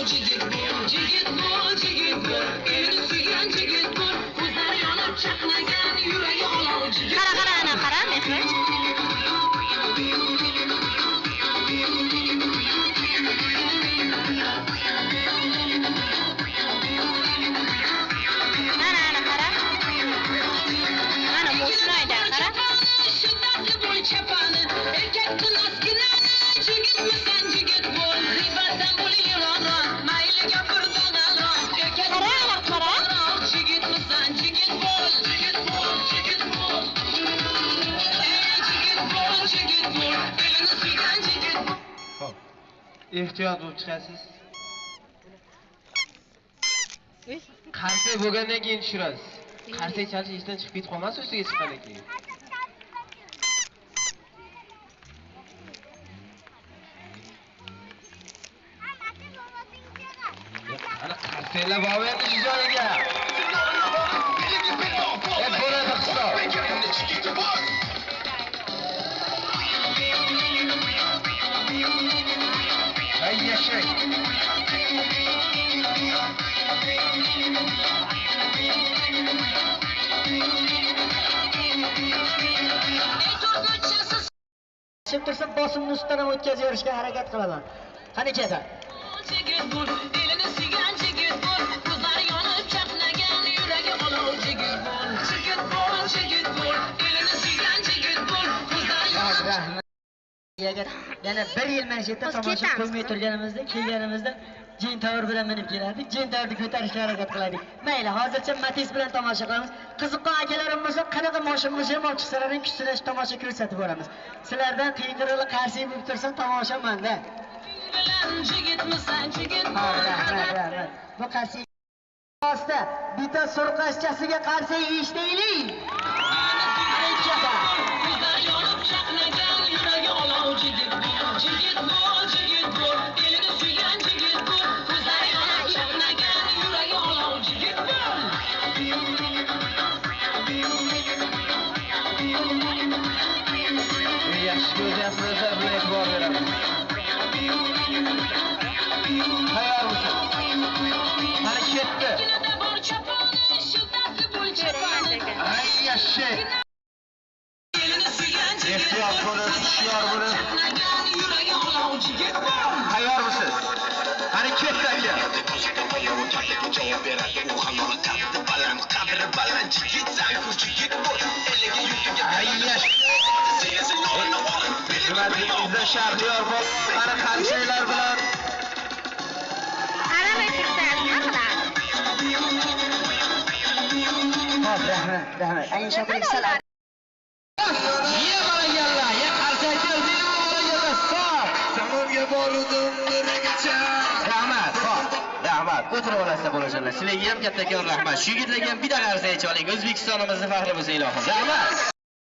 Jigit bo'l, jigit bo'l, elini suygan jigit bo'l, ko'zlari yonib chaqnagan, yuragi olov jigit. Qara, qara, ana qara, Mehmet. Ana, ana qara. Ana moshina haydar, qara. Shiddatli bo'l chapani, erkak qilmasginani, jigitmisan jigit bo'l, g'iybatdan bo'l yiroqroq, mayli gapir dag'alroq, erkak Qara, ana qara. Jigitmisan jigit bo'l, jigit bo'l, jigit bo'l. Ey jigit bo'l, jigit bo'l, elini suygan jigit bo'l. Xo'p. Ehtiyot bo'lib chiqasiz. Qarsak bo'lgandan keyin tushirasiz. Qarsak chalish esdan chiqib ketib qolmasin ustiga chiqqandan keyin. Ana qarsaklar bormi endi shu joyiga? Bo'ladi hisob. Ay yashang. Tushib tursa bosimni ustidan ham o'tkazib yuborishga harakat qilaman. Qani keta. Jigit bo'l, elini suygan jigit bo'l, ko'zlari yonib chaqnagan, yuragi olov jigit bo'l. Jigit bo'l, jigit bo'l, elini suygan jigit bo'l, ko'zlari yonib Rahmat. Agar yana bir yil mana shu yerda Hozir tomosha ketamiz. qo'ymay turganimizda, kelganimizda Jentavr bilan minib kelardik, Jentavrni ko'tarishga harakat qilardik. Mayli, hozircha Matiz bilan tomosha qilamiz. Qiziqqon akalarim bo'lsa, qanaqa moshin bo'lsa ham olib chiqsalar ham kuch sinash tomosha ko'rsatib boramiz. Sizlardan qiyqiriqli qarshi bo'lib tursa tomosha menda. bilan jigitmisan jigit Ha, bo'l. rahmat, rahmat. Bu qarshi ostda bitta surqashchasiga qarshi eshitaylik. Ko'zlari yonib chaqnagan, yuragi olov jigit bo'l. Jigit bo'l, jigit bo'l, elini suygan jigit bo'l, ko'zlari yonib chaqnagan, yuragi olov jigit bo'l. Yaxshi ko'ryapsiz, bilan e'tibor beramiz. Tayyormisiz? Qani ketdi. Kinada bor chaponi, shiddatli bo'l chapani. Ay yashang. Elini suygan jigit Ehtiyot bo'l, bo'lib, hushyor bo'lib. chaqnagan, yuragi olov jigit bo'l. Tayyormisiz? Qani ketdi aka. Javob beradi u xayoli qaddi baland, qadri baland jigitsan-ku jigit bo'l, eliga yurtiga Ay yashang. Xizmatingizda Shahriyor polvon qani qarsaklar bilan. Qaramay tursangiz nima qiladi? Xo'p, rahmat, rahmat. Ayin Shokirov sal Ye barakalla, ye qarsaklar, ye barakalla. Stop. Zamonga bordim nuragacha. Rahmat, xo'p. Rahmat. O'tirib olasizlar bolajonlar. Sizlarga ham kattakon rahmat. Shu yigitlarga ham bitta qarsak chaling. O'zbekistonimizni faxri bo'lsa ilohim. Rahmat.